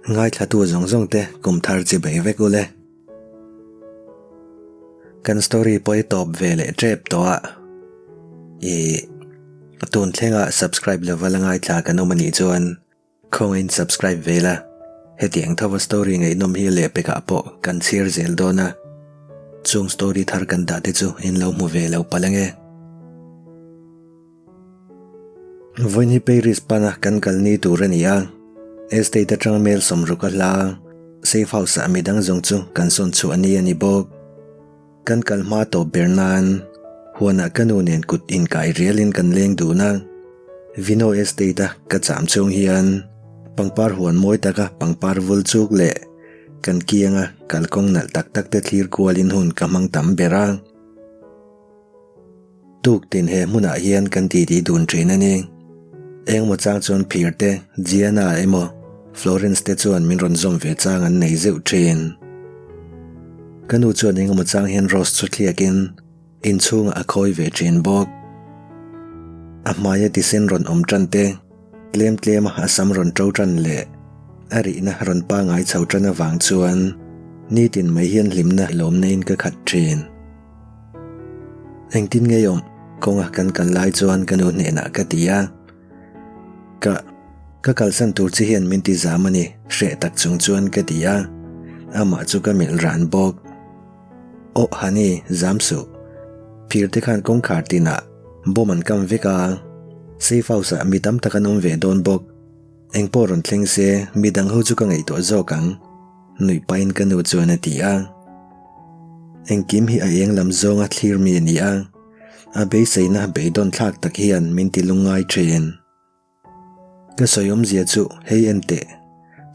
Ngaithlatu zawng zawng te kum thar chi bei vek ule. Kan story pawh i tawp ve leh tep tawh a. I tun thlenga subscribe lova la ngaithla kan awm anih chuan khawngaihin subscribe ve la. Hetiang thova story ngaihnawm hi lehpekah pawh kan chhiar zel dawn a. Chung story thar kan dah te chu in lo hmu ve lo palh ange. Vawiin hi Paris pana kan kal ni tur a ni a, Estate atanga mel sawmruk a hla a, Safe House ah midang zawng chu kan sawn chhuah ni a ni bawk. Kan kal hma tawp ber nan huanah ka nu nen kut inkai rialin kan leng dun a, Vino Estate a ka cham chhung hian pangpar huan mawi taka pangpar vul chuk leh kan kianga kalkawng nalh tak tak te thlir kualin hun ka hmang tam ber a. Tuk tin he hmunah hian kan titi dun thin a ni. Engmaw chang chuan phir te, Gianna emaw Florence te chuan min rawn zawm ve chang an nei zeuh thin. Ka nu chuan engemaw chang hian Rose chu thliakin inchhungah a khawi ve thin bawk. A hmaia tisen rawn awm tan te, tlem tlema a sam rawn to tan leh a rihna rawn pangai chho tan avang chuan nitin mai hian hlimna lawmna in ka khat thin. Engtin nge awm kawnga kan kal lai chuan ka nu hnenah ka ti a, ka ka kalsan tur chi hian min ti zam a ni hreh tak chung chuan ka ti a, amah chu ka melh ran bawk. Aw honey zam suh, phir te khan kawngkhar tinah bomb an kam vek a, safe house ah mi tam tak an awm ve dawn bawk, engpawh rawn thleng se midang ho chu ka ngaihtuah zawk ang. Nuih pahin ka nu chuan a ti a. Engkim hi a eng lam zawnga thlir mi a ni a, a beiseina beidawn thlak tak hian min ti lungngai thin. Ka sawi awmzia chu hei en teh,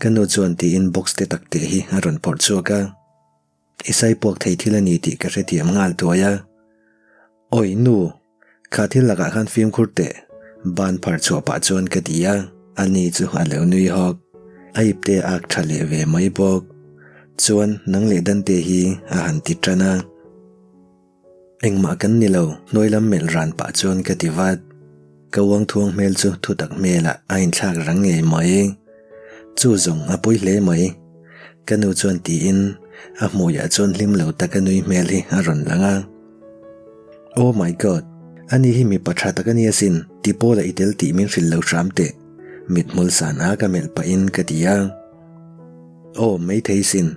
ka nu chuan tiin box te tak teh hi a rawn phawrh chhuak a. I saipuak thei thil a ni tih ka hrethiam nghal tuai a. Awi nu, kha thil lakah khan fimkhur teh, ban phar chhuah pah chuan ka ti a, ani chu a lo nui hawk. A ipte a ak tha leh ve mai bawk. Chuan nang leh Dante hi a han ti tan a. Engmah kan ni lo, hnuai lam melh ran pah chuan ka ti vat. Ka uang thuang hmel chu thutak hmelah a inthlak rang ngei mai. Chu zawng a pawi hle mai. Ka nu chuan tiin a hmuiah chuan hlim lo taka nui hmel hi a rawn lang a. Oh my God! Ani hi mipa tha tak a ni asin, ti pawla i tel tih min hrilh lo hram teh, mithmul san a ka melh pahin ka ti a. Oh maithei sin,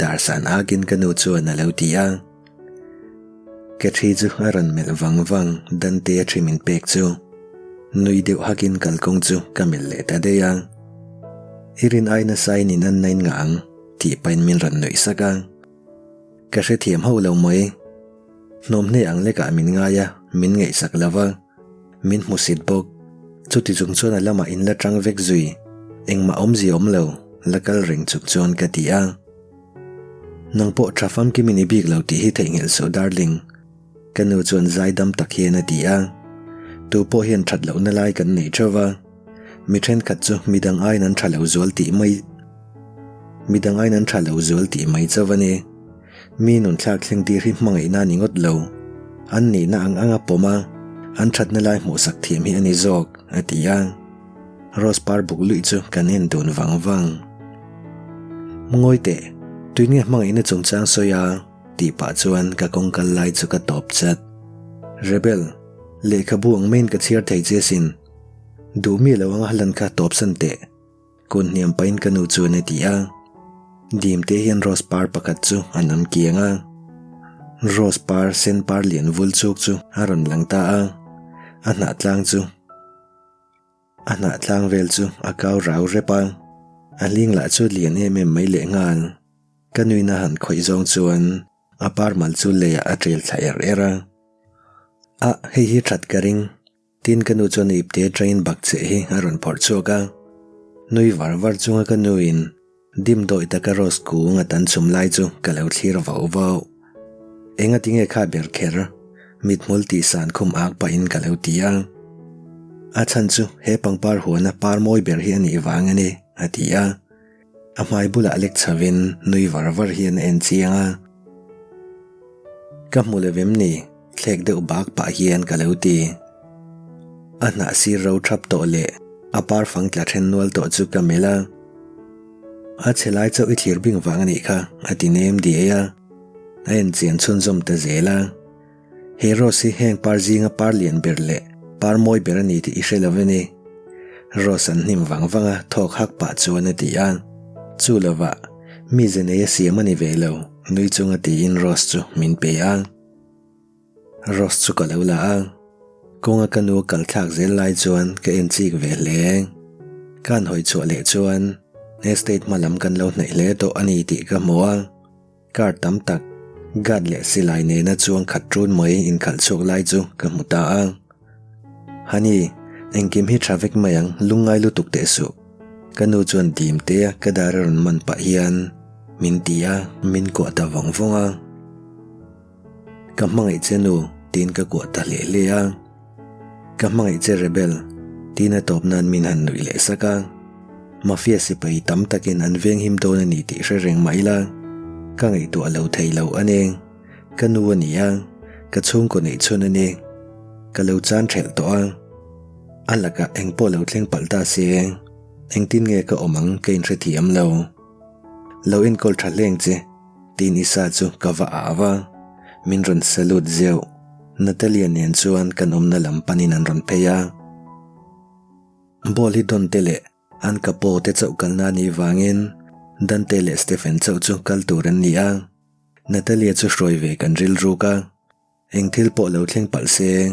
dar san akin ka nu chuan a lo ti a. Ka thi chu a rawn melh vang vang, Dante a thi min pek chu. Nui deuh hakin kalkawng chu ka melh leh ta daih a. I rin ai nasa in in an nain ngah ang, tih pahin min rawn nuih sak a. Ka hrethiam hauh lo mai. Hnawmhne ang lekah min ngai a, min ngaihsak lo va, min hmusit bawk. Chuti chung chuan a lamah in la tang vek zui, engmah awmzia awm lo, la kal reng chuk chuan ka ti a. Nang pawh tha famkim i ni bik lo tih hi theihnghilh suh darling, ka nu chuan zaidam tak hian a ti a. Tu pawh hian that lohna lai kan nei theuh va, mi thenkhat chu midang aiin an tha lo zual tih mai. Midang aiin an tha lo zual tih mai chauh a ni. Mi nun thlak thleng tir hi hmangaihna a ni ngawt lo. An nihna ang anga pawm a, an thatna lai hmuhsak thiam hi a ni zawk, a ti a. Rose par buk luih chu kan en dun vang vang. Ngawi teh, tui nge hmangaihna chungchang sawi a? tih pah chuan ka kawng kal lai chu ka tawp chat. Rebel, lehkhabu ang maiin ka chhiar thei che asin. Duh mi lo anga lan kha tawpsan teh. Kun hniam pahin ka nu chuan a ti a. Dim te hian rose par pakhat chu a nam kiang a. Rose par sen par lian vul chuk chu a rawn lang ta a. A hnah tlang chu a hnah tlang vel chu a kau rau rep a. A hling lah chu lian em em mai leh nghal. Ka nuina han khawih zawng chuan a par mal chu leiah a ṭel thla er er a. A, hei hi ṭhat ka ring. Tin ka nu chuan a ipte atangin bakcheh hi a rawn phawrh chhuak a, nui var var chunga ka nuin dim dawih taka rose kung a tan chhum lai chu ka lo thlir vauh vauh. Enga tinge kha ber kher? Mithmul tih san khum ak pahin ka lo ti a. A chhan chu he pangpar huana par mawi ber hi a nih vang a ni, a ti a. A hmai bulah lek chhovin nui var var hian a en chiang a. Ka hmu lo em ni? Thlek deuh bak pah hian ka lo ti. A hnah sir ro thap tawh leh a par fang tla then nual tawh chu ka melh a. A chhe lai chauh i thlir bing vang a nih kha, a ti nem diai a. A en chian chhunzawm ta zel a. He rose hi heng par zinga par lian ber leh par mawi ber a ni tih i hre lo ve ni. Rose an hnim vang vang a, thawk hak pah chuan a ti a. Chu lovah, mi ze nei a siam a ni ve lo, nui chunga tiin rose chu min pe a. Rose chu ka lo la a, kawnga ka nu kal thlak zel lai chuan ka en chik ve hle. Ka han hawi chhuah leh chuan estate hma lam kan lo hnaih hle tawh a ni tih ka hmu a, car tam tak guard leh silai nena chuang khat ṭun mai inkhalh chhuak lai chu ka hmu ta a. Honey, engkim hi ṭha vek mai ang, lungngai lutuk teh suh. Ka nu chuan dim te a ka dar a rawn man pah hian min ti a, min kuah ta vawng vawng a. Ka hmangaih che nu, tiin ka kuah ta hle hle a. Ka hmangaih che Rebel, tiin a tawp nan min han nuih leh sak a. Mafia sipai tam takin an veng him dawn a ni tih hre reng mah ila, ka ngaihtuah lo thei lo a ni. Ka nu a ni a, ka chhungkaw neih chhun a ni. Ka lo chan thelh tawh a. A lakah eng pawh lo thleng palh ta se, engtin nge ka awm ang ka inhrethiam lo. Lo enkawl tha hleng che. Tiin Isa chu ka va au a, min rawn salute zeuh. Natalia nen chuan kan awmna lam panin an rawn phei a. Ball hi Dante leh an kapo te chauh kalna a nih vangin Dante leh Stephen chauh chu kal tur an ni a. Natalia chu hruai ve kan rilruk a. Eng thil pawh lo thleng palh se,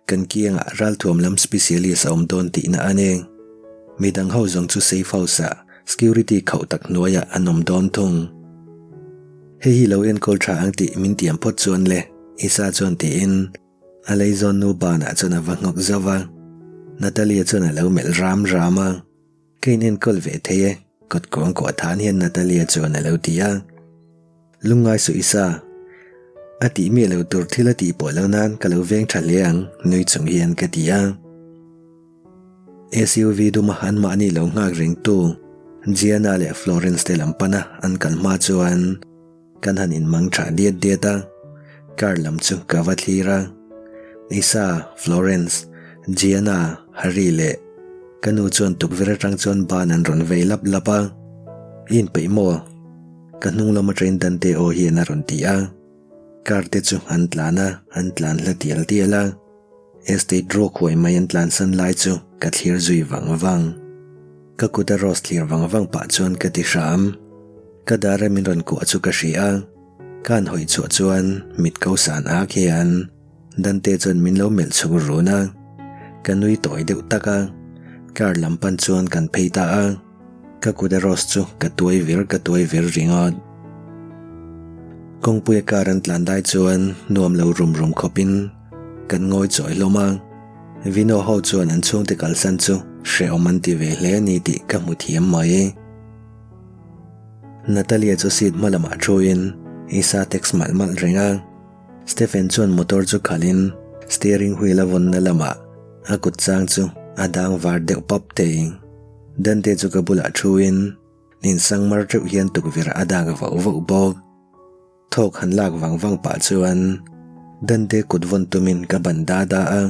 kan kiangah ralthuam lam specialist a awm dawn tihna a ni. Midang ho zawng chu safe house-ah security khauh tak hnuaiah an awm dawn thung. Hei hi lo enkawl tha ang tih min tiam phawt chuan le, Isa chuan tiin a leizawn nu banah chuan a va nghawk zauh a. Natalia chuan a lo melh ram ram a. Ka inenkawl ve thei e, kawt kuang kuah than hian Natalia chuan a lo ti a. Lungngai suh Isa, a tih miah lo tur thil a tih pawh lo nan ka lo veng tha hle ang, nui chung hian ka ti a. SUV duma anmahni lo nghak rengtu Gianna leh Florence te lam pana an kal hma chuan Kan han inmang tha diat diat a, car lam chu ka va thlir a. Isa, Florence, Gianna, Harry leh ka nu chuan tukverh atang chuan ban an rawn vei lap lap a. I inpeih maw? Ka hnung lama train Dante aw hian a rawn ti a. Car te chu an tlan a, an tlan hla tial tial a. Estate ruak huai mai an tlansan lai chu ka thlir zui vang vang. Ka kut a rose thlir vang vang pah chuan ka ti hram. Ka dar a min rawn kuah chu ka hria a, ka han hawi chhuah chuan mit ko san ak hian Dante chuan min lo melh chhuk run a. Ka nui tawi deuh tak a, car lam pan chuan kan phei ta a. Ka kut a rose chu ka tuai vir ka tuai vir ringawt. Kawngpuia car an tlan lai chuan nuam lo rum rum khawpin kan ngawi chawi hlawm a. Vino ho chuan an chhungte kalsan chu hrehawm an ti ve hle a ni tih ka hmu thiam mai. Natalia chu seat hma lamah thuin Isa text malh malh reng a. Stephen chuan motor chu khalhin steering wheel a vawnna lamah a kut chang chu a dang var deuh pap thei. Dante chu ka bulah thuin insang mar teuh hian tukverh a dak vauh vauh bawk. Thawk han lak vang vang pah chuan Dante kut vawn tumin ka ban da da a,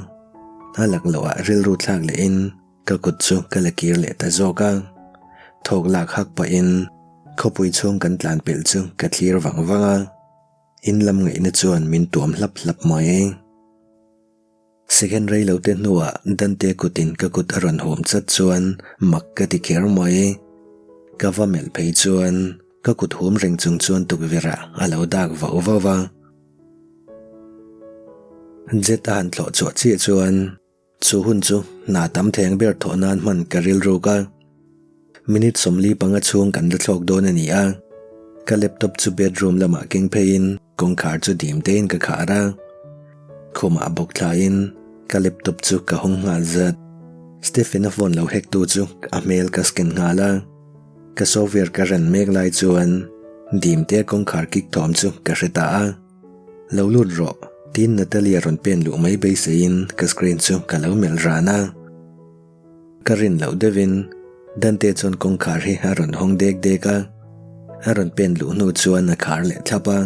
a lakloh ah rilru thlak lehin ka kut chu ka la kir leh ta zawk a. Thawk lak hak pahin khawpui chhung kan tlan pelh chu ka thlir vang vang a, in lam ngaihna chuan min tuam hlap hlap mai. Second rei lo te hnuah Dante kutin ka kut a rawn hawm chat chuan mak ka ti kher mai. Ka va melh phei chuan ka kut hawm reng chung chuan tukverh-ah a lo dak vauh vauh a. Jet a han thlawh chhuah chiah chuan chu hun chu hna tam theng ber thawh nan hman ka rilruk a. Minute 45 chhung kan la thlawk dawn a ni a. Ka laptop chu bedroom lamah keng pheiin kawngkhar chu dim tein ka khar a. Khumah bawk thlaiin ka laptop chu ka hawng nghal zat. Stephen-a phone lo hack tu chu a hmel ka scan nghal a. Ka software ka ran mek lai chuan dim tea kawngkhar kik thawm chu ka hre ta a. Lo lut rawh, tiin Natalia rawn pen luh mai beiseiin ka screen chu ka lo melh ran a. Ka rin loh deuhin Dante chuan kawngkhar hi a rawn hawng dek dek a, a rawn pen luh hnu chuan a khar leh thlap a.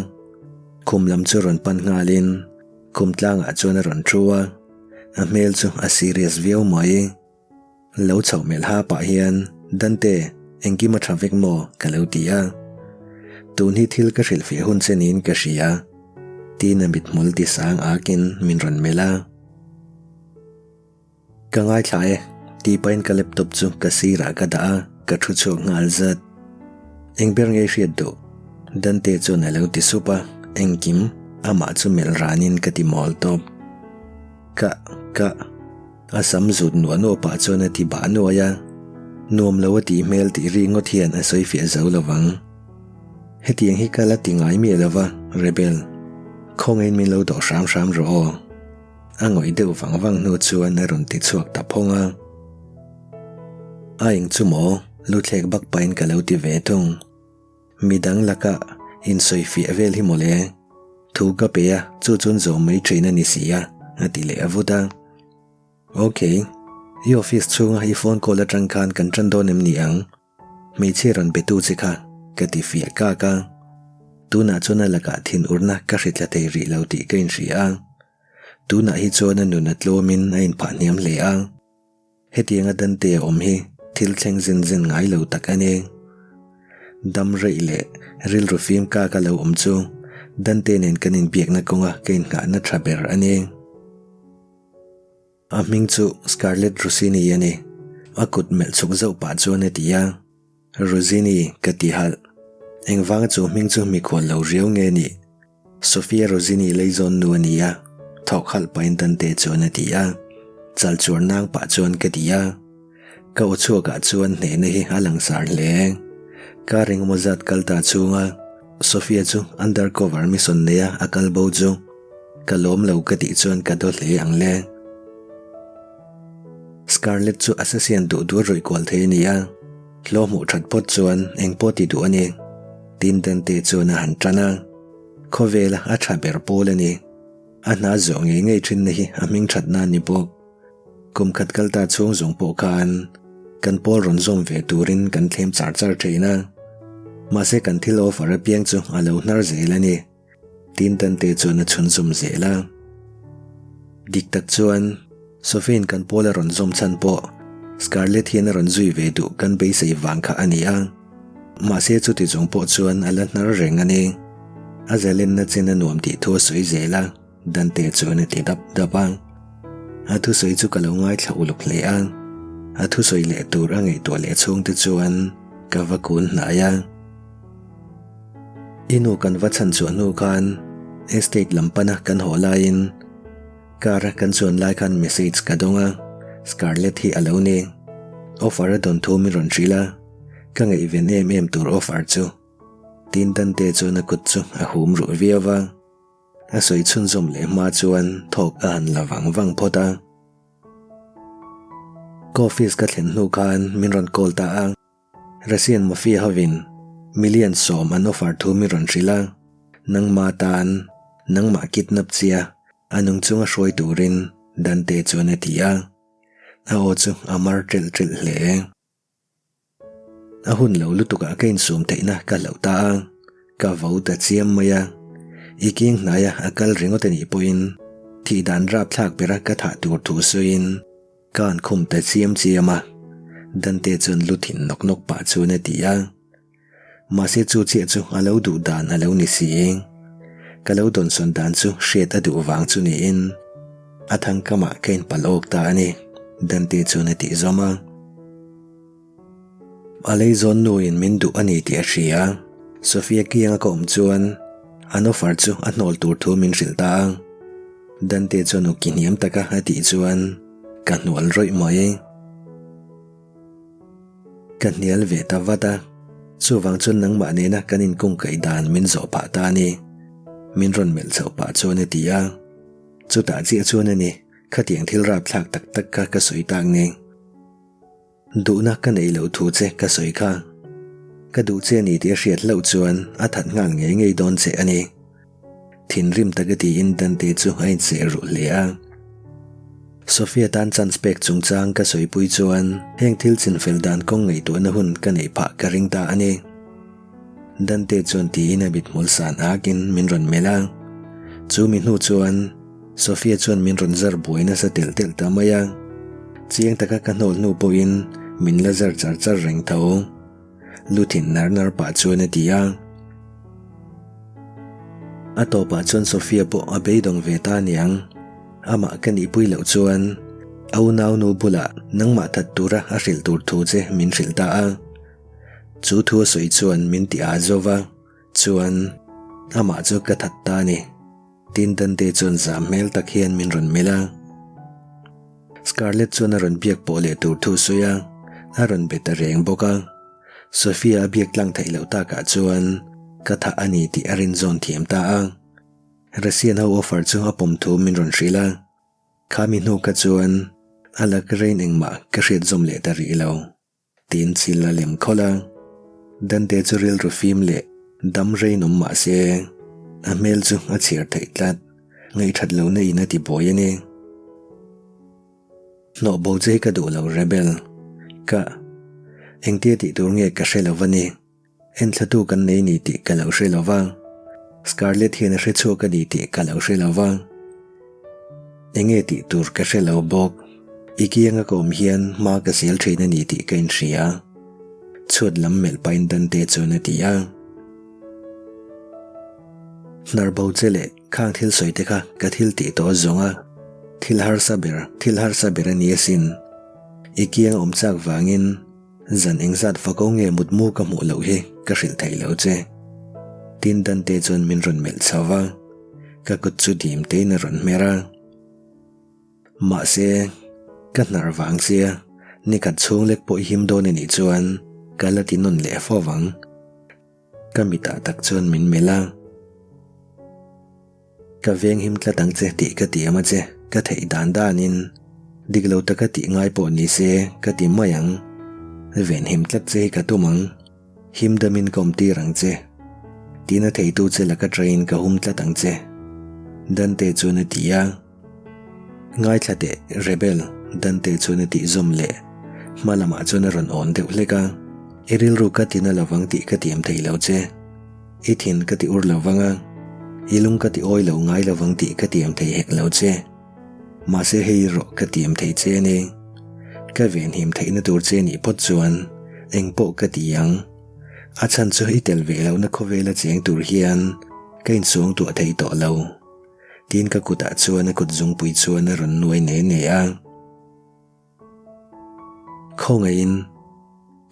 Khum lam chu rawn pan nghalin khum tlangah chuan a rawn thu a, a hmel chu a serious viau mai. Lo chhoh melh ha pah hian, Dante, Engkim a tha vek maw? ka lo ti a. Tun hi thil ka hrilhfiah hun che niin ka hria. Tiin a mithmul ti sang akin min rawn melh a. Ka ngaithla e, tih pahin ka laptop chu ka sirah ka dah a, ka thu chhuak nghal zat. Eng ber nge i hriat duh? Dante chuan a lo ti sup a, engkim amah chu melh ranin ka ti mawl tawp. Ka, ka. A sam zut nuah nuah pah chuan a ti bah nuai a, nuam lo a tih hmel tih ri ngawt hian a sawi fiah zo lo vang. Hetiang hi ka la ti ngai miah lo va, Rebel. Khawngaihin min lo dawh hram hram rawh aw. A ngawih deuh vang vang hnu chuan a rawn ti chhuak ta phawng a. A eng chu maw? Lu thlek bak pahin ka lo ti ve thung. Midang laka insawi fiah vel hi mawle. Thu ka pe a, chu chuan zawm mai thin a ni si a, a ti leh a vut a. Ok, i office chhunga i phone call atang khan kan tan dawn em ni ang? Hmeichhia rawn be tu che kha, ka ti fiah kak a. Tunah chuan a lakah thinurna ka hritla thei rih lo tih ka inhria a. Tunah hi chuan a nun a tlawmin a inphah hniam hle a. Hetianga Dante a awm hi thil thleng zen zen ngai lo tak a ni. Dam reih leh rilru fim kak a lo awm chu Dante nen kan inbiakna kawnga ka innghahna tha ber a ni. A hming chu Scarlett Rossini a ni. A kut melh chhuk zauh pah chuan a ti a. Rossini ka ti halh. Engvanga chu hming chu mikhual lo riau nge nih? Sofia Rossini leizawn nu a ni a, thawk halh pahin Dante chuan a ti a. Chal chuar nang pah chuan ka ti a. Ka aw chhuakah chuan hnehna hi a langsar hle. Kar engemaw zat kal ta chhunga Sofia chu undercover mission neia a kal bo chu ka lawm lo ka tih chuan ka daw hle ang le. Scarlett chu assassin duh duh rawih kual thei a ni a, hlawh hmuh that phawt chuan eng pawh ti duh a ni. Tin Dante chuan a han tan a, khawvela a tha ber pawl a ni. A hna zawh ngei ngei thinna hi a hming thatna a ni bawk. Kum khat kal ta chhung zawng pawh khan kan pawl rawn zawm ve turin kan thlem char char thin a, mahse kan thil offer apiang chu a lo hnar zel a ni. Tin Dante chuan a chhunzawm zel a. Dik tak chuan, Sophie-in kan pawl a rawn zawm chhan pawh Scarlett hian a rawn zui ve duh kan beisei vang kha a ni a. Mahse chuti chung pawh chuan a la hnar reng a ni. A zalenna chen a nuam tih thu a sawi zel a, Dante chuan a ti dap dap a. A thusawi chu ka lo ngaithla uluk hle a. A thusawi leh tur a ngaihtuah leh chhungte chuan ka va kun hnai a. I nu kan va chhan chhuah hnu khan estate lam pana kan haw laiin car a kan chuan lai khan message ka dawng a, Scarlett hi a lo ni. Offer a dawn thu min rawn hrilh a, ka ngaihven em em tur offer chu. Tin Dante chuan a kut chu a hum ruh viau va, a sawi chhunzawm leh hma chuan thawk a han la vang vang phawt a. Ka office ka thlen hnu khan min rawn call ta a. Russian Mafia hovin million sawm an offer thu min rawn hrilh a, nangma tan nangmah kidnap chia a nung chunga hruai turin Dante chuan a ti a, a aw chu a mar ṭelh ṭelh hle. A hun lo lutukah ka insum theihna ka hlauh ta a, ka vo ta chiam mai a, i king hnaia a kal ringawt a nih pawhin thih dan rapthlak bera ka thah tur thu sawiin Ka an khum ta chiam chiam a, Dante chuan lu thin nawk nawk pah chuan a ti a. Mahse chu chiah chu a lo duh dan a lo ni si. Ka lo dawnsawn dan chu hriat a duh vang chu niin a thangkamah ka inpalh awk ta a ni, Dante chuan a tih zawm a. A leizawn nuin min duh a ni tih a hria. Sophia kianga ka awm chuan an offer chu a hnawl tur thu min hrilh ta a. Dante chuan awki hniam taka a tih chuan ka hnual rawih mai. Ka hnial ve ta vat a, chuvang chuan nangmah nena kan inkungkaih dan min zawh phah ta a ni. Min rawn melh chhoh pah chuan a ti a. Chutah chiah chuan a ni, khatiang thil rapthlak tak tak kha ka sawi tak ni. Duhna ka neih loh thu che ka sawi kha. Ka duh che a ni tih a hriat hlauh chuan a that nghal ngei ngei dawn che a ni. Thinrim taka tiin Dante chu a inseh ruh hle a. Sophia tan chance pek chungchang ka sawipui chuan heng thil chinfel dan kawng ngaihtuahna hun ka neih phah ka ring ta a ni. Dante chuan tiin a mithmul san akin min rawn melh a. Chu mi hnu chuan. Sophia chuan min rawn zar buai nasa telh telh ta mai a, chiang taka ka hnawl hnu pawhin min la zar char char reng tho. Lu thin nar nar pah chuan a ti a. A tawpah chuan Sophia pawh a beidawng ve ta aniang. Amah ka nihpui loh chuan a unaunu bulah nangmah that tura a hrilh tur thu che min hrilh ta a. Chu thu a sawi chuan min ti â zo va, chuan amah chu ka that ta a ni. Tin Dante chuan zam hmel tak hian min rawn melh a. Scarlett chuan a rawn biak pawh leh tur thu sawi a, a rawn be ta reng bawk a. Sophia a biak tlang theih loh takah chuan ka thah a ni tih a rinzawn thiam ta a. Russian ho offer chu a pawm thu min rawn hrilh a. Khami hnu kha chuan a lak rain engmah ka hriat zawm leh ta rih lo. Tiin chil a lem khawlh a. Dante chu rilru fim leh dam rain awm mah se a hmel chu a chhiar theih tlat. Ngaihthat lohna in a ti buai a ni. Hnawh bo che hi ka duh lo Rebel. Ka. Engtia tih tur nge ka hre lo va ni. Enthlatu kan nei ni tih ka lo hre lo va. Scarlett hian a hre chhuak a ni tih ka lo hre lo va. Enge tih tur ka hre lo bawk. I kianga ka awm hian hma ka sial thin a ni tih ka inhria. Chhuat lam melh pahin Dante chuan a ti a. Hnar bo che leh Khang thil sawi te kha ka thil tih tawh zawng a, thil harsa ber, thil harsa ber a ni asin. I kiang awm chak vangin zan engzat fako nge mutmu ka hmuh loh hi ka hrilh thei lo che. Tin Dante chuan min rawn melh chho va, ka kut chu dim tein a rawn hmer a. Mahse, ka hnar vang sia, nikhat chhung lek pawh i him dawn a nih chuan ka la ti nawn leh fo vang. Ka mitah tak chuan min melh a. Ka veng him tlat ang che tih ka tiam a che, ka theih dan danin dik lo taka tih ngai pawh ni se ka ti mai ang. Ven him tlat che hi ka tum ang, him damin ka awm tir ang che. Tina theitu che laka train ka hum tlat ang che. Dante chuan a ti a. Ngaithla teh, Rebel, Dante chuan a tih zawm leh. Hma lamah chuan a rawn awn deuh hlek a. I rilru ka ti na lovang tih ka tiam thei lo che. I thin ka ti ur lovang a, i lung ka ti awi lo ngai lovang tih ka tiam thei hek lo che. Mahse hei erawh ka tiam thei che a ni. Ka venhim theihna tur che nih phawt chuan eng pawh ka ti ang. A chhan chu i tel ve lohna khawvela cheng tur hian ka insuang tuah thei tawh lo. Tiin ka kutah chuan a kut zungpui chuan a rawn nuai ne ne a. Khawngaihin,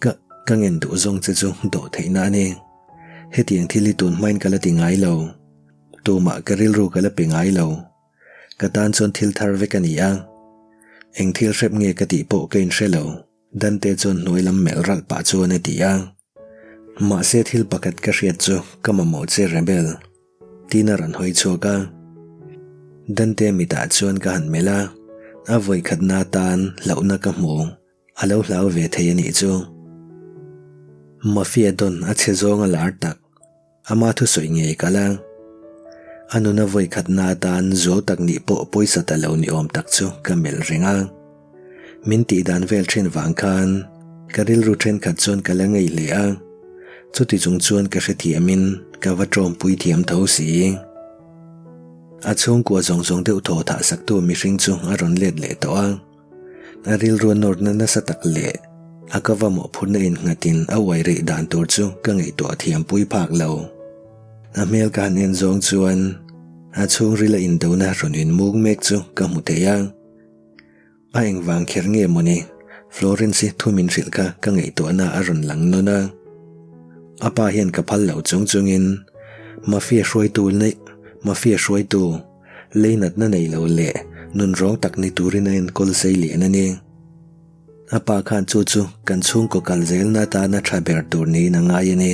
ka, ka ngen duh zawng che chu dawh theihna a ni. Hetiang thil hi tun hmain ka la ti ngai lo. Tumah ka rilru ka la pe ngai lo. Ka tan chuan thil thar vek a ni a. Eng thil hrep nge ka tih pawh ka inhre lo. Dante chuan hnuai lam melh ralh pah chuan a ti a. Mahse thil pakhat ka hriat chu ka mamawh che Rebel. Tiin a rawn hawi chhuak a. Dante mitah chuan ka han melh a, a vawi khatna atan hlauhna ka hmu, a lo hlau ve thei a nih chu. Mafia dawn a chhe zawng a lar tak. Ama thusawi ngei kal a, a nuna vawi khatna atan zuau tak nih pawh pawisa ta lo ni awm tak chu ka melh reng a. Min tih dan vel then vang khan ka rilru thenkhat chuan ka la ngei hle a, chuti chung chuan ka hrethiamin ka va tawmpui thiam tho si. A chhungkua zawng zawng deuh thaw thah saktu mihring chu a rawn let leh tawh a. A rilru nawrna nasa tak leh a ka va mawhphurhna innghatin a uai rih dan tur chu ka ngaihtuah thiam pui phak lo. A hmel ka han en zawng chuan a chhungrila indona rawn inmuk mek chu ka hmu thei a. A engvang kher nge mawni Florence-i thu min hrilh kha ka ngaihtuahna a rawn lang nawn a. A pa hian ka phal lo chung chungin Mafia hruaitu Mafia hruaitu Lei natna nei lo leh nun rawng tak ni turin a enkawl sei lian a ni. A pa khan chu chu kan chhungkaw kal zelna atana tha ber tur niin a ngai a ni.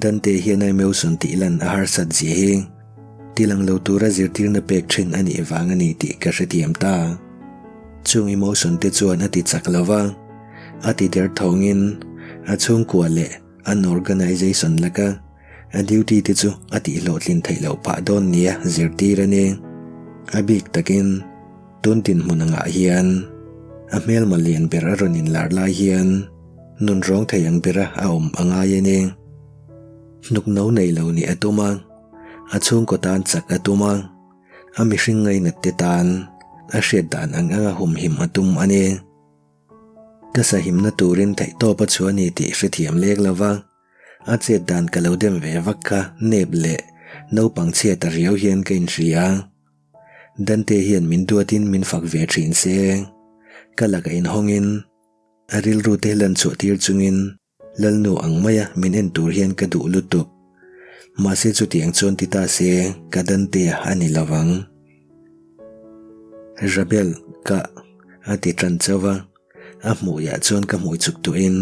Dante hian a emotion tih lan a harsat zia hi tilang lo tura zirtirna pek thin a nih vang a ni tih ka hrethiam ta. Chung emotion te chuan a ti chak lo va, a ti der thawngin a chhungkua leh an organisation laka A duty te chu a tihhlawhtlin theih loh phah dawn nia zirtir a ni. A bik takin tun dinhmun angah hian a hmelma lian ber a rawn inlar lai hian nun rawng thei ang bera a awm a ngai a ni. Hnuk no nei lo nih a tum a, a chhungkaw tan chak a tum a, a mihring ngainat te tan a hriat dan ang anga humhim a tum a ni. Ka sahimna turin theihtawp a chhuah a ni tih hrethiam lek lo va, a chet dan ka lo dem ve vak kha nep leh naupang chhia ta riau hian ka inhria. Dante hian min duatin min fak ve thin se, ka lakah inhawngin a rilru te lan chhuah tir chungin Lalnu ang maia min en tur hian ka duh lutuk. Mahse chutiang chuan ti ta se ka Dante a ni lo vang. Rabel, ka a ti tan chauh va, a hmuiah chuan ka hmui chuk tuhin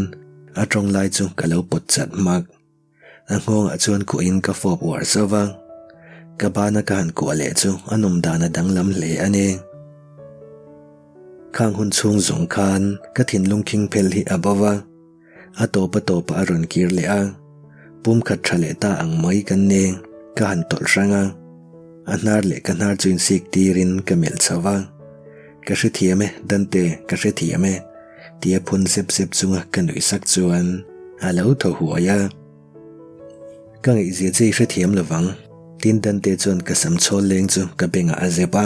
a tawng lai chu ka lo pawt chat hmak. A nghawngah chuan kuahin ka fawp uar zauh va, ka bana ka han kuah leh chu a nawm dan a danglam hle a ni. Khang hun chhung zawng khan ka thinlung khing phel hi a bo va, a tawp a tawpah a rawn kir leh a, pum khat tha leh ta ang mai kan ni, ka han tawlh hrang a, a hnar leh ka hnar chu insik tirin ka melh chho va, Ka hrethiam e, Dante, ka hrethiam e, tia phun sep sep chunga ka nuih sak chuan a lo thaw huai a. Ka ngaihzia che i hrethiam lovang, tin Dante chuan ka sam chhawl leng chu ka bengah a zep a.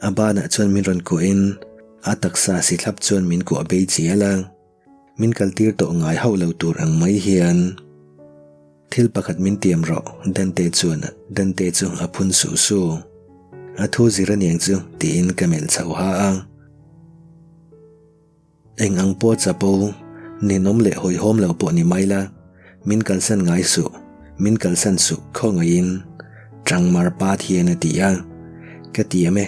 A banah chuan min rawn kuahin a taksa si thlap chuan min kuah bei chial a. Min kaltir tawh ngai hauh lo tur ang mai hian. Thil pakhat min tiam rawh, Dante chuan Dante chu a phun su su. A thu zir aniang chu tiin ka melh chho ha a. Eng ang pawh chapo, ninawm leh hawihhawm lo pawh ni mai la, min kalsan ngai suh, min kalsan suh khawngaihin Changmar pa thian a ti a, ka tiam e.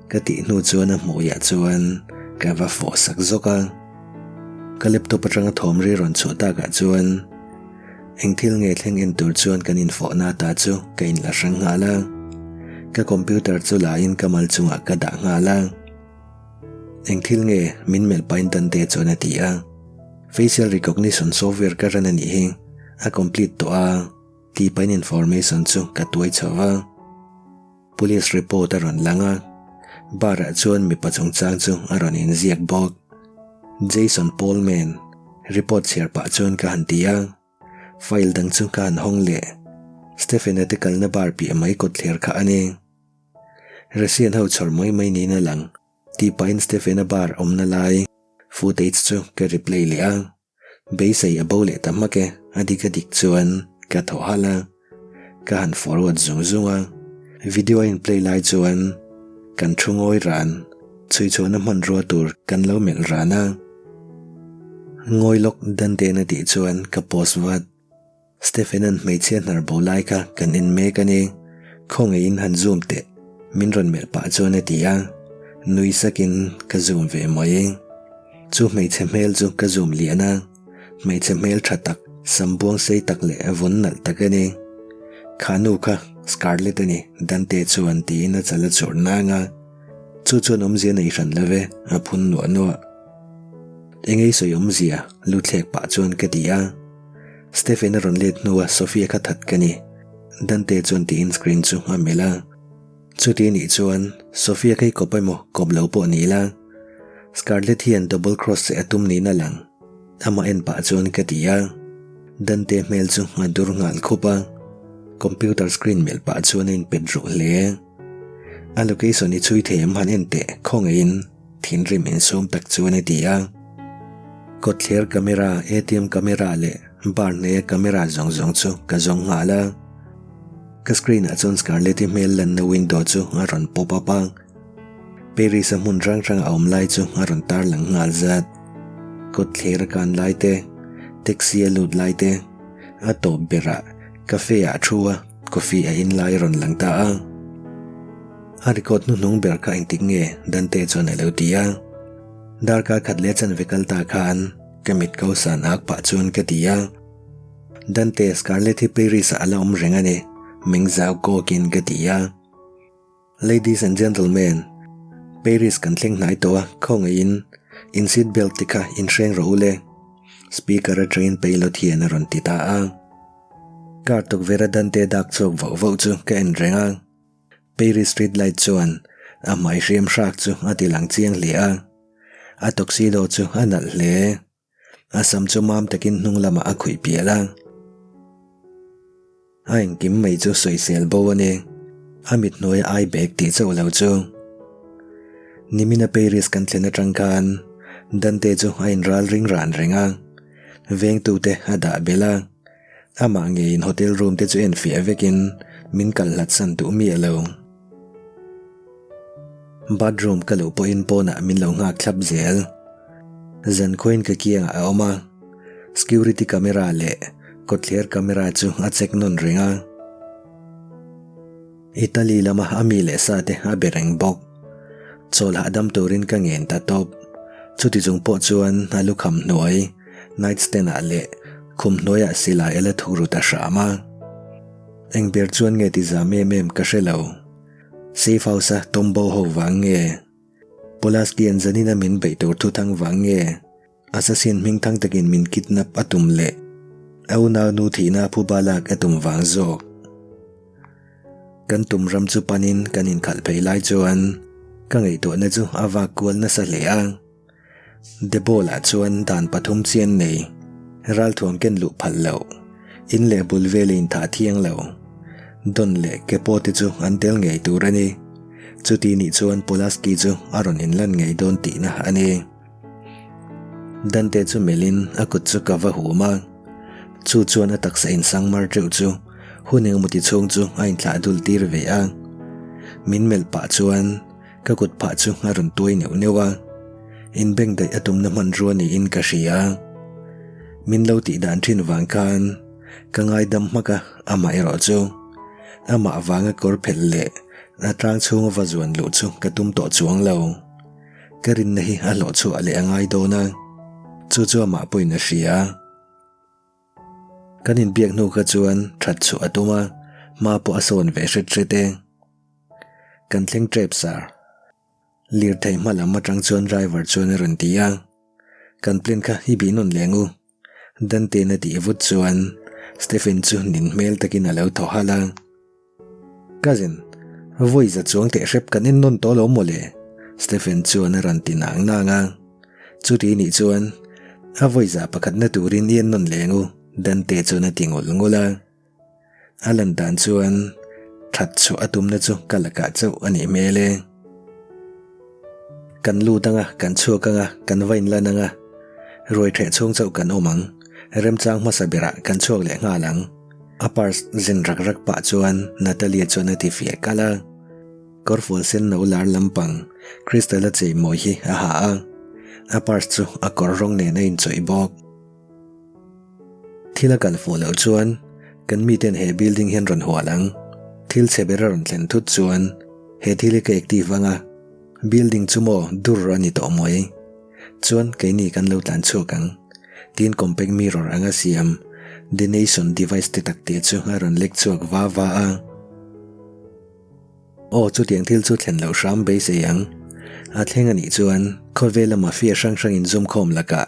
Ka tih hnu chuan a hmuiah chuan ka va fawh sak zawk a. Ka laptop atanga thawm ri rawn chhuah takah chuan eng thil nge thleng en tur chuan kan infawhna ta chu ka inla hrang nghal a. Ka computer chu la in ka mal chungah ka dah nghal a. Eng thil nge min melh pahin Dante chuan a ti a. Facial recognition software ka ran a nih hi a complete tawh a tih pahin information chu ka tuai chho va. Police report a rawn lang a, bar ah chuan mipa chungchang chu a rawn inziak bawk. Jason Pullman, report chhiar pah chuan ka han ti a, file dang chu ka han hawng leh. Stephen-a te kalna bar piah mai kawtthler kha a ni. Russian ho chhawr mai mai niin a lang tih pahin Stephen-a bar awmna lai footage chu ka replay leh a. Beisei a bo leh ta hmak e, a dik a dik chuan ka thaw halh a, ka han forward zung zung a, video a in play lai chuan kan thu ngawi ran, chhui chhuahna hmanrua tur kan lo melh ran a. Ngawi lawk Dante-na tih chuan ka pause vat. Stephen-a'n hmeichhia hnar bo lai kha kan en mek a ni, khawngaihin han zoom teh, min rawn melh pah chuan a ti a, nui sakin ka zoom ve mai. Chu hmeichhe hmel chu ka zoom lian a, hmeichhe hmel tha tak, sam buang sei tak leh vun nalh tak a ni. Kha nu kha Scarlett a ni, Dante chuan tiin a chal a churh nang a, chu chuan awmzia nei hran lo ve, a phun nuah nuah. Engei sawi awmzia, lu thlek pah chuan ka ti a. Stephen a rawn let hnua Sophia kha that ka ni. Dante chuan tiin screen chu a melh a. Chuti anih chuan Sophia kha i kawp emaw kawp lo pawh ni ila. Scarlett hian double cross che a tum niin a lang. Amah en pah chuan ka ti a. Dante hmel chu a dur nghal khup a. Computer screen melh pah chuan a inpet ruh hle. A location i chhui thei em han en teh khawngaihin. Thinrim insum tak chuan a ti a. Kawtthler camera, ATM camera leh bar hnaia camera zawng zawng chu ka zawng nghal a. Ka screen ah chuan Scarlett-i hmel lanna window chu a rawn pop up a. Paris-a hmun hrang hrang a awm lai chu a rawn tarlang nghal zat. Kawtthler a kan lai te, taxi a lut lai te, a tawp berah cafe ah thu a coffee a in lai a rawn lang ta a. A record hnuhnung ber kha engtik nge Dante chuan a lo ti a. Darkar khat leh chanve kal ta khan ka mit ko san ak pah chuan ka ti a. Dante Scarlett hi Paris ah a la awm reng a ni, meng zau kawkin ka ti a. Ladies and gentlemen, Paris kan thleng hnai tawh a, khawngaihin in seat belt te kha in hreng rawh u le, speaker atangin pilot hian a rawn ti ta a. Car tukverh a Dante dak chhuak vauh vauh chu ka en reng a. Paris street light chuan a hmai hriam hrak chu a ti lang chiang hle a, a tuxedo chu a nalh hle. A sam chu mam takin hnung lamah a khuih pial a. A engkim mai chu sawisel bo a ni, a mit hnuaia ai bag tih chauh lo chu. Nimina Paris kan thlen atang khan. Dante chu a inral ring ran reng a, vengtute a dah belh a, amah ngeiin hotel room te chu enfiah vekin min kal hlat san duh miah lo. Bathroom ka luh pawhin pawnah min lo nghak thlap zel. Zankhuain ka kiangah a awm a, security camera leh kawtthler camera chu a check nawn reng a. Italy lama a mi leh sa te a be reng bawk. Chawl hahdam turin ka ngen ta tawp. Chuti chung pawh chuan a lukham hnuai, night stand ah leh khum hnuaiah silai a la thukru ta hram a. Eng ber chuan nge ti zam em em ka hre lo. Safe house a tawmbo ho vang nge? Pulaski-a'n zanin a min beih tur thuthang vang nge? Assassin hmingthang takin min kidnap a tum leh a unaunu thihna phuba lak a tum vang zawk. Kan tum ram chu panin kan inkhalh phei lai chuan ka ngaihtuahna chu a vak kual nasa hle a. Debola chuan dan pathum chian nei, ralthuam ken luh phal loh, in leh bul vel a inthah thiang lo, Don leh Kepo te chu an tel ngei tur a ni. Chuti nih chuan Pulaski chu a rawn inlan ngei dawn tihna a ni. Dante chu melhin a kut chu ka va hum a, chu chuan a taksa insang mar teuh chu hun engemaw ti chhung chu a inthlah dul tir ve a. Min melh pah chuan. Ka kut phah chu a rawn tuai neuh neuh a, inbeng daih a tumna hmanrua niin ka hria. Min lo tih dan thin vang khan ka ngaidam hmak a, amah erawh chu amah vanga kawr phelh leh a tlang chhunga va zuan luh chu ka tum tawh chuang lo. Ka rinna hi a hlawh chhuah leh a ngai dawn a, chu chu amah pawhin a hria. Kan inbiak hnu kha chuan that chhuah a tum a, hma pawh a sawn ve hret hret e. Kan thleng tep sir. Lirthei hma lam atang chuan driver chuan a rawn ti a, Kan plane kha i bih nawn leng u. Dante-in a tih vut chuan Stephen chu nin hmel takin a lo thaw halh a. Cousin, vawi za chuang teh hrep kan en nawn tawh lo maw le? Stephen chuan a rawn ti nang nang a. Chuti nih chuan, a vawi za pakhatna turin i en nawn leng u, Dante chuan a ti ngul ngul a. A lan dan chuan that chhuah a tumna chu ka lakah chauh a nih hmel e. Kan lut anga, kan chhuak anga, kan va inlan anga, ruai ṭheh chhung chauh kan awm ang, remchang hmasa berah kan chhuak leh nghal ang. A purse zen rak rak pah chuan Natalia chuan a ti fiah kalh a. Kawrfual sen no lar lampang Crystal a chei mawi hi a ha a, a purse chu a kawr rawng nen a inchawih bawk. Thil a kal fuh loh chuan kan miten he building hian rawn hual ang. Thil chhe ber a rawn thlen thut chuan he thil hi ka active anga building chu maw dur a ni tawh mai. Chuan keini kan lo tlan chhuak ang. Tiin compact mirror anga siam denation device te tak te chu a rawn lek chhuak va va a. Aw chutiang thil chu thlen loh hram beisei ang. A thleng a nih chuan khawvela mafia hrang hrang inzawm khawm lakah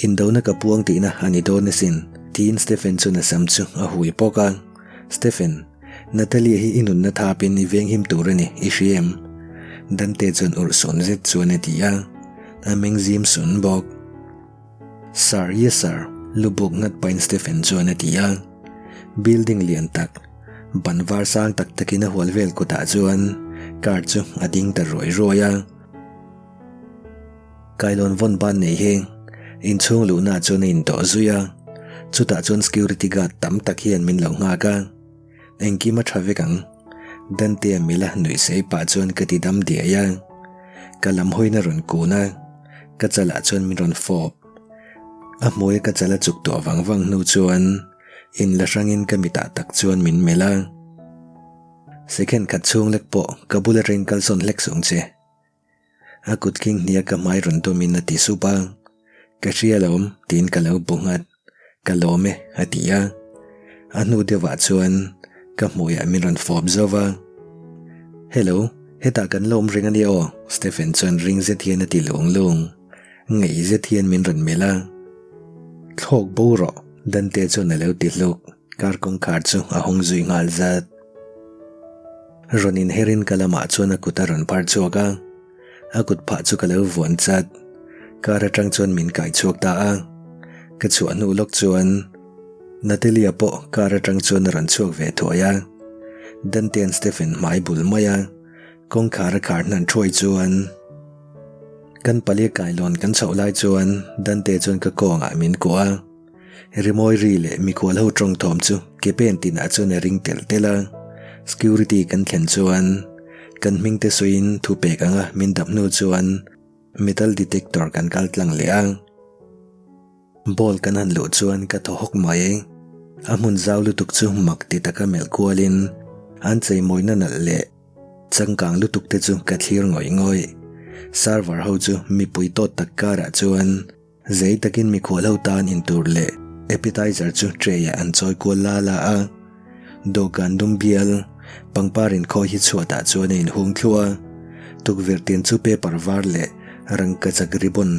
indona ka puang tihna a ni dawn asin tiin Stephen chuan a sam chu a hui pawk a. Stephen, Natalia hi i nunna thapin i venghim tur a ni, i hria em? Dante chuan urhsun zet chuan a ti a, a meng zim sun bawk. Sir, yes sir, lu buk nghat pahin Stephen chuan a ti a. Building lian tak, ban var sang tak takin a hual vel kutah chuan car chu a ding ta ruai ruai a. Kailawn vawn ban nei hi inchhung luhna chuan a indawh zui a, chutah chuan security guard tam tak hian min lo nghak a, engkim a tha vek ang. Dante-a mila nuih sei pah chuan ka ti dam diai a, ka lam hawiin a rawn kun a, ka chalah chuan min rawn fawp. A hmuia ka chal a chuk tuah vang vang hnu chuan inla hrangin ka mitah tak chuan min melh a, Second khat chhung lek pawh ka bula train kalsawn hlek sung che. A kut khing hnia ka hmai rawn dawmin a ti sup a, Ka hria lawm tiin ka lo bu nghat, Ka lawm e a ti a. A hnu deuhah chuan ka hmuiah min rawn fawp zauh va, Hello, hetah kan la awm reng a nia aw Stephen chuan ring zet hian a ti lung lung. Ngaih zet hian min rawn melh a, Thlawk bo rawh Dante chuan a lo ti hluk, car kawngkhar chu a hawng zui nghal zat. Rawn inherin ka lamah chuan a kut a rawn phar chhuak a, a kut phah chu ka lo vuan chat. Car atang chuan min kai chhuak ta a, ka chhuah hnu lawk chuan Natalia pawh car atang chuan a rawn chhuak ve thuai a, Dante-a'n Stephen hmai bul mai a, kawngkhar a khar hnan thuai chuan. Kan palia kailawn kan chhoh lai chuan Dante chuan ka kawngah min kuah a. Rimawi ri leh mikhual ho tawng thawm chu ke pen tinah chuan a ring telh telh a. Security kan thlen chuan kan hming te sawiin thu pek anga min dap hnu chuan metal detector kan kal tlang leh a. Ball kan han luh chuan ka thaw hawk mai. A hmun zau lutuk chu mak ti taka melh kualin an cheimawina nalh leh changkang lutuk te chu ka thlir ngawih ngawih. Server ho chu mipui tawt tak karah chuan zei takin mikhual ho tan intur leh appetizer chu tray ah an chawi kual la la a. Dawhkan dum bial pangpar inkhawi hi chhuatah chuan a inhung thluah a, tukverh tin chu paper var leh rangkachak ribbon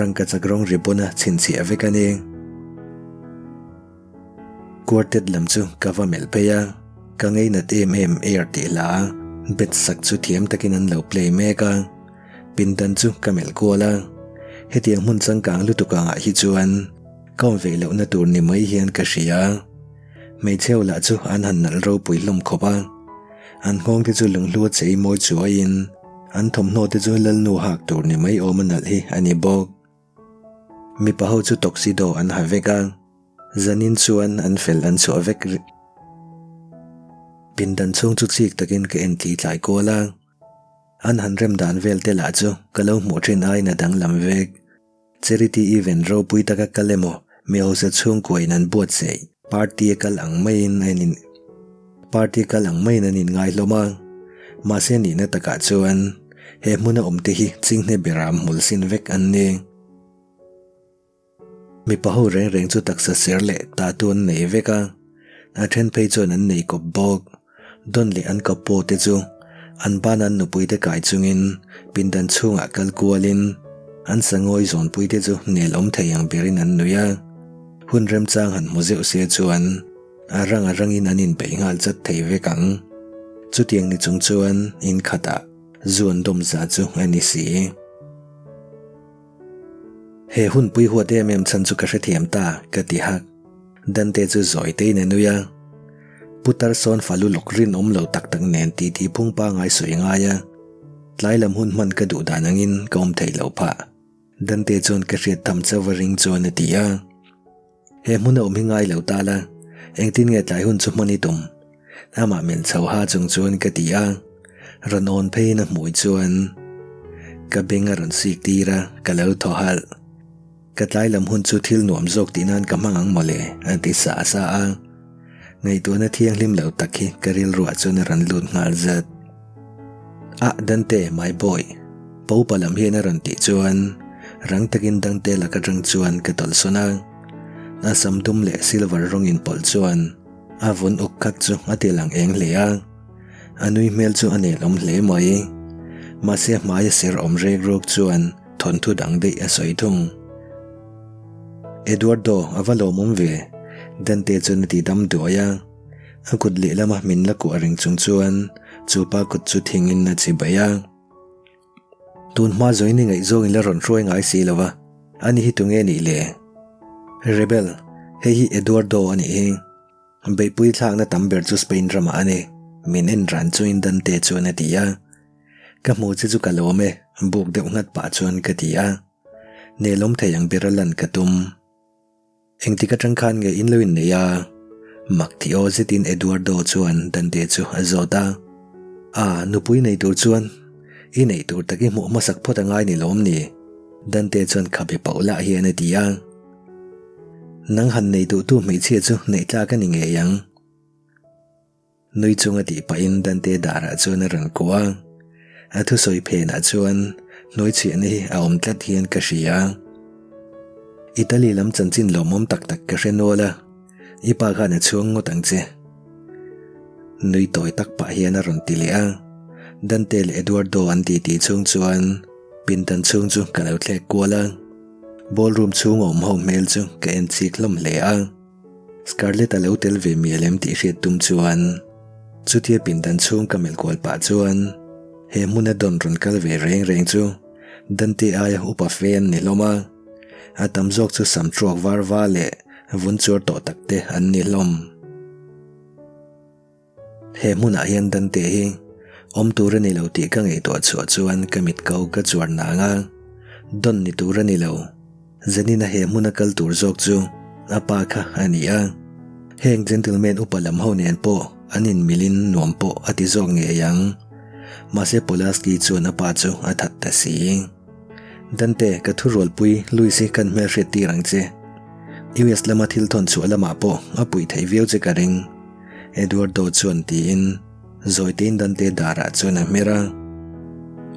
rangkachak rawng ribbon a chhinchhiah vek a ni. Quartet lam chu ka va melh phei a, ka ngeinat em em air tih hla bet sak chu thiam takin an lo play mek a, pindan chu ka melh kual a, hetiang hmun changkang lutuk angah hi chuan Ka awm ve lohna tur ni mai hian ka hria. Hmeichheu lah chu an han nalh ropui hlawm khawp a. An nghawng te chu lunghlu a chei mawi chuaiin an thawmhnaw te chu lalnu hak tur ni mai awm a nalh hi a ni bawk. Mipa ho chu tuxedo an ha vek a, zanin chuan an fel an chhuah vek. Pindan chhung chu chik takin ka en tli tlai kual a, an han rem dan vel te lah chu ka lo hmuh thin aiin a danglam vek. Charity event ropui taka kal emaw mi hausa chhungkuain an buatsaih party a kal ang maiin an in party kal ang maiin an inngai hlawm a. Mahse nihna takah chuan he hmuna awmte hi chinghne bera hmul sin vek an ni. Mipa ho reng reng chu taksa ser leh tattoo an nei vek a, a then phei chuan an nei kawp bawk. Don leh an kapo te chu an bana an nupui te kai chungin pindan chhungah kal kualin an sangawi zawnpui te chu nel awm thei ang berin an nui a. Hun remchang han hmu zeuh se chuan a rang a rangin an inpeih nghal chat thei vek ang. Chutiang ni chung chuan in khatah zu an dawm za chu a ni si. He hunpui huat em em chhan chu ka hrethiam ta ka ti hak. Dante chu zawi tein a nui a. Putar sawn fa luluk rinawm lo tak tak nen titi phung pangai sawi ngai a. Tlai lam hun hman ka duh dan angin ka awm theih loh phah. Dante chuan ka hriat tham chauh a ring chuan a ti a. He hmun a awm hi ngai lo ta la, engtin nge tlai hun chu hman i tum? Amah melh chho ha chung chuan ka ti a. Rawn awn pheiin a hmui chuan ka beng a rawn sik tir a, ka lo thaw halh. Ka tlai lam hun chu thil nuam zawk tih nan ka hmang ang mawle, a ti sa sa a. Ngaihtuahna thianghlim lo tak hi ka rilruah chuan a rawn lut nghal zat. Ah, Dante, my boy, Popa lam hian a rawn tih chuan rang takin Dante lak atang chuan ka tawlhsawn a. A sam dum leh silver rawng inpawlh chuan a vun uk khat chu a ti lang eng hle a. A nui hmel chu a nelawm hle mai. Mahse a hmaia ser awm rek ruk chuan Thawnthu dang daih a sawi thung. Eduardo a va lawmawm ve, Dante chuan a ti dam duai a. A kut lehlama min la kuah reng chung chuan chu pa kut chu thingin a chi baih a. Tun hma zawin i ngaihzawng i la rawn hruai ngai si lo va, ani hi tunge nih le? Rebel, hei hi Eduardo a nih hi. Beihpui thlakna tam ber chu Spain ramah a ni, min en ran chungin Dante chuan a ti a. Ka hmu che chu ka lawm e, buk deuh nghat pah chuan ka ti a. Nelawm thei ang bera lan ka tum. Engtik atang khan nge in lo inneih a? Mak ti aw zetin Eduardo chuan Dante chu a zawt a. A, nupui nei tur chuan i neih tur tak i hmuh hmasak phawt a ngai ni lawm ni? Dante chuan khabe pauh lah hian a ti a. Nang han nei duhtu hmeichhia chu neih tlak a ni ngei ang. Nui chunga tih pahin Dante darah chuan a rawn kuah a, a thusawi phenah chuan hnuaichhiahna hi a awm tlat hian ka hria. Italy lam chanchin lawmawm tak tak ka hre nual a, i pa khan a chhuang ngawt ang che. Nui tawi tak pah hian a rawn ti leh a, Dante leh Eduardo an titi chhung chuan pindan chhung chu ka lo thlek kual a, ballroom chhung awm ho hmel chu ka en chik hlawm hle a. Scarlett a lo tel ve mial em tih hriat tum chuan chutia pindan chhung ka melh kual pah chuan he hmuna Don rawn kal ve reng reng chu Dante aia upa fe an ni hlawm a, a tam zawk chu sam truak var va leh vun chuar tawh tak te an ni hlawm. He hmunah hian Dante hi Awm tur a ni lo tih ka ngaihtuah chhuah chuan ka mit ko ka chuar nang a, Don ni tur a ni lo. Zanina he hmuna kal tur zawk chu a pa kha a ni a, heng gentleman upa lam ho nen pawh an inmilin nuam pawh a ti zawk ngei ang. Mahse Pulaski chuan a pa chu a that ta si. Dante, ka thurualpui Louis hi kan hmelhriat tir ang che. US lama thil thawn chhuah lamah pawh a puih theih viau che ka ring, Eduardo chuan tiin Zawitein Dante darah chuan a hmer a.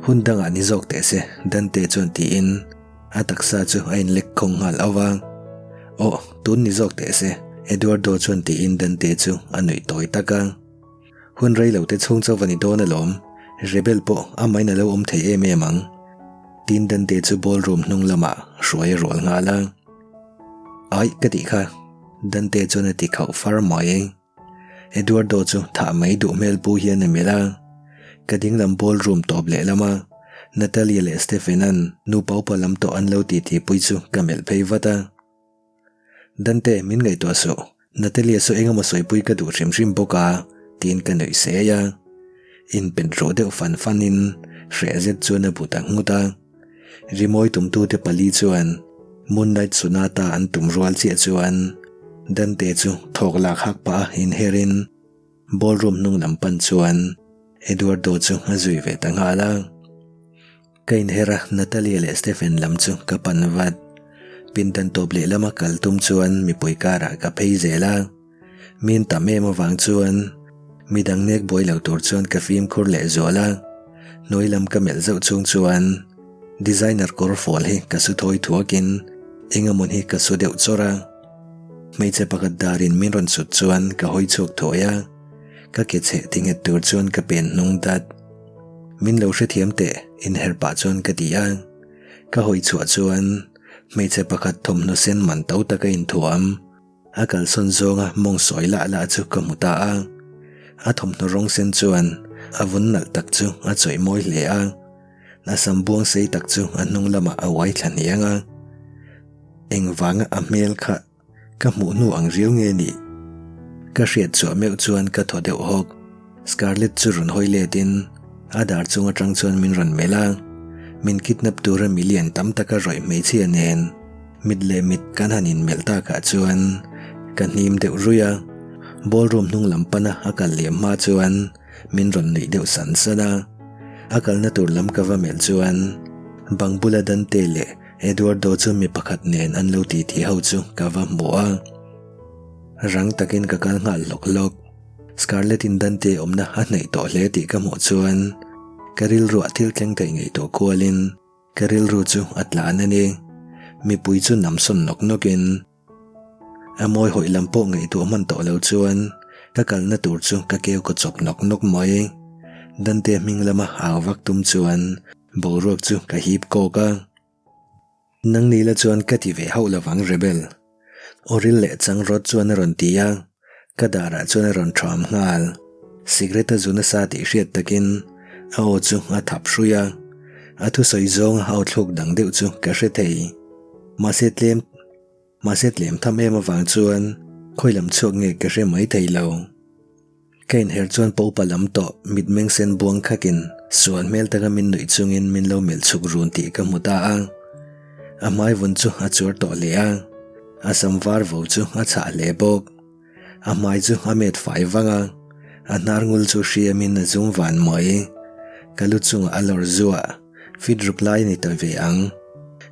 Hun dangah ni zawk teh se, Dante chuan tiin A taksa chu a inlek khawng nghal auh va. Aw, tun ni zawk teh se, Eduardo chuan tiin Dante chu a nuih tawi tak a. Hun rei lo te chhung chauh va ni dawn alawm, Rebel pawh amahin a lo awm thei em em ang. Tiin Dante chu ballroom hnung lamah hruai a rual nghal a. Aih ka tih kha, Dante chuan a ti khauh far mai. Eduardo chu thah mai duh hmel pu hian a melh a, ka dinglam ballroom tawp leh lama Natalia leh Stephen-a'n nupa upa lam tawh an lo titi pui chu ka melh phei vat a. Dante, min ngaihtuah suh, Natalia saw eng emaw sawipui ka duh hrim hrim bawk a, tiin ka nuih sei a. Inpen rawh deuh fan fanin hreh zet chuan a bu ta nghut a. Rimawi tumtute pali chuan Moonlight Sonata an tum rual chiah chuan Dante chu thawk lak hak pah a inherin ballroom hnung lam pan chuan Eduardo chu a zui ve ta nghal a. Ka inher a, Natalia leh Stephen lam chu ka pan vat. Pindan tawp leh lama kal tum chuan mipui karah ka phei zel a. Min tam em avang chuan midang nek buai lo tur chuan ka fimkhur leh zual a, hnuai lam ka melh zauh chung chuan designer kawr fawl hi ka su thawi thuakin eng emawn hi ka su deuh chawrh a. Hmeichhe pakhat darin min rawn sut chuan ka hawi chhuak thuai a, ka ke chheh ti nghet tur chuan ka pen hnung dat. Min lo hrethiam teh inher pah chuan ka ti a, ka hawi chhuah chuan hmeichhe pakhat thawmhnaw sen man to taka inthuam, A kalsawn zawnga mawng sawi lah lah chu ka hmu ta a, a thawmhnaw rawng sen chuan a vun nalh tak chu a chawih mawi hle a, a sam buang sei tak chu a hnung lamah a uai thla hniang a. Engvanga a hmel kha ka hmuh hnu ang riau nge nih? Ka hriat chhuah meuh chuan ka thaw deuh hawk. Scarlett chu rawn hawi letin a dar chung atang chuan min rawn melh a, min kidnap tura million tam taka rawih hmeichhia nen mit leh mit kan han inmelh takah chuan ka hnim deuh ruih a, ballroom hnung lam pana a kal liam hma chuan min rawn nuih deuh san san a, a kalna tur lam ka va melh chuan bang bula Dante leh Eduardo chu mi pakhat nen an lo titi ho chu ka va hmu a, rang takin ka kal nghal hlawk hlawk. Scarlett in Dante awmna a hnaih tawh hle tih ka hmuh chuan ka rilruah thil thleng theih ngaihtuah kualin ka rilru chu a tlan a ni. Mipui chu nam sawn nawk nawkin a mawi hawih lam pawh ngaihtuah hman tawh lo chuan ka kalna tur chu ka keu ka chawp nawk nawk mai. Dante hming lama au vak tum chuan boruak chu ka hip kawk a. Nang ni la chuan ka ti ve hauh lovang Rebel. Awril leh chang rawt chuan a rawn ti a, ka darah chuan a rawn tham nghal. Cigarette a zu nasa tih hriat takin a aw chu a thap hrui a, a thusawi zawnga a aw thluk dang deuh chu ka hre thei. Mahse tlem mahse tlem tham em avang chuan khawi lam chhuak nge ka hre mai thei lo. Ka inher chuan pa upa lam tawh mitmeng sen buang khakin sual hmel taka min nuih chungin min lo melh chhuk run tih ka hmu ta a. A hmai vun chu a chuar tawh hle a, a sam var vo chu a chhah hle bawk. A hmai chu a met fai vang a, a hnar ngul chu hriamin a zum van mai. Ka lu chungah a lawr zuah, fit ruk lai a ni ta ve ang.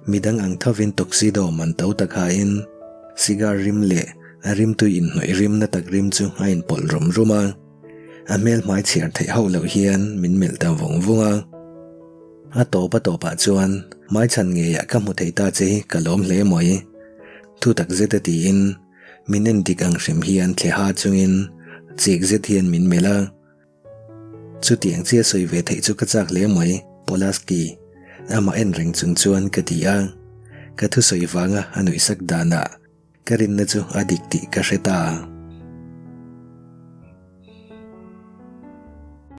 Midang ang thovin tuxedo man to tak hain cigar rim leh A rimtui inhnawih rimna tak rim chu a inpawlh rum rum a, a hmel hmai chhiar theih hauh loh hian min melh ta vung vung a. A tawp a tawpah chuan hmaichhan ngeiah ka hmu thei ta che hi ka lawm hle mai. Thu tak zet a tiin min en dik ang hrim hian thle ha chungin chik zet hian min melh a. Chutiang chiah sawi ve theih chu ka chak hle mai, Polaski. Amah en reng chung chuan ka ti a. Ka thusawi vanga a nuihsak danah Ka rinna chu a dik tih ka hre ta.